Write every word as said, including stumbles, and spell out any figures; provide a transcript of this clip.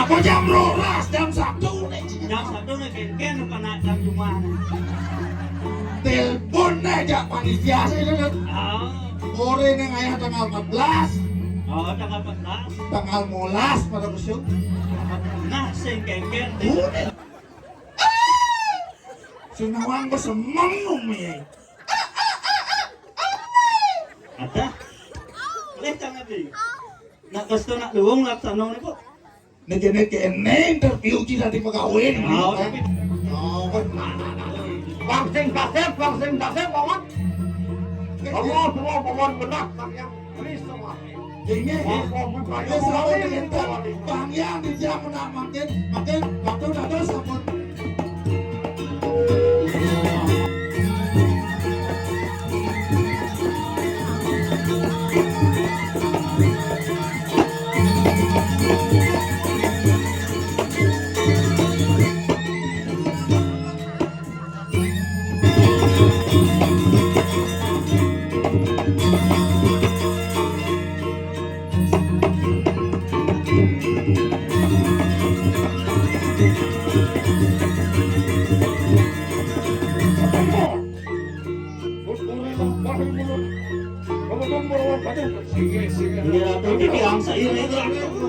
Aku jam rolas, jam satu nih. Jam satu nih, ken-ken, kena jam rumah. Telepon nih, jak panitia sih, Dut. Oh. Sore nih, ayah tanggal empat belas. Oh, tanggal empat belas. Tanggal molas pada besok. Nah, sing ken-ken. Udah. Sing nawang kesemeng, Umi. Ada. Leh, Kang Abi. Nak kasto nak luwung laksana niku. Nek kene, kene interview ci dadi pegawai niku. Oh, kan? Tapi oh, kan. Bang sing kasep, bang sing kasep, Paman. Semua, semua, Paman, benar, Kang, yang please, Paman. Inggih. Apa bukan wis sampun enten Bang Yang di jam enam makin, makin waktu dados sampun. Iya, tapi yang seiring itu.